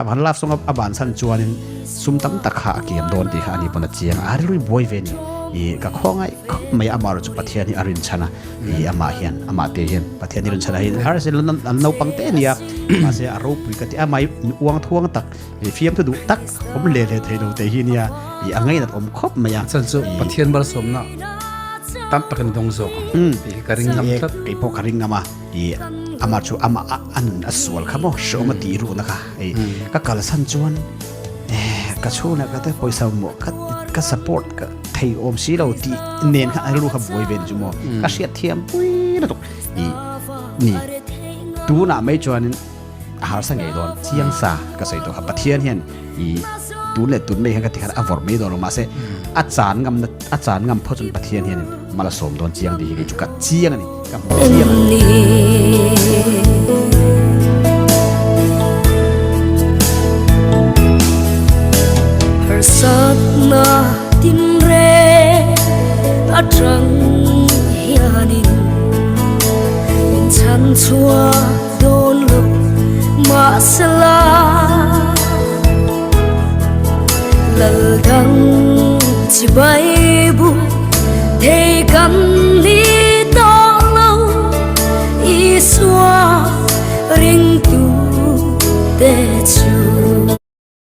Van love song a ban chhan chuanin sum tam tak kha a kiam dawn tih kha ani pawn a chiang a, a rilru buai ve ni. I ka khawngaih khawp mai a, amaherawh chu Pathian hi a rinchhan a, i amah hian amah te hian Pathian hi rinchhan a hei har sin an naupang te ania mahse a ropui ka ti a, amah hi uang thuang tak i fiamthu duh tak awm hle hle thei lo te hi nia i a ngainat awm khawp mai a. Chan chu Pathian malsawmna tam takin dawng zawk ang tih hi ka ring ngam tlat. Kei pawh ka ring ngam a. I ama chu ama a nun a sual kha maw hreawm a tih ruhna kha hei ka kalsan chuan ka chhunah ka te pawisa maw ka ka support ka thei awm si lo tih nen kha a rilru kha buai ve ni chu maw ka hriat thiam pui lutuk i ni tunah mai chuanin a harsa ngei dawn chiang sa ka sawi tawh kha Pathian hian i tun leh tun mai hian ka ti khan a vawrh mai dawn lo mahse a chan ngam na a chan ngam phawt chuan Pathian hian mal a sawm dawn chiang tih hi kei chu ka chiang a ni ka hmu chiang a ni. Harsatna tinreng atang hianin min chhan chhuak Dawn lo mahsela lal dang chi bai.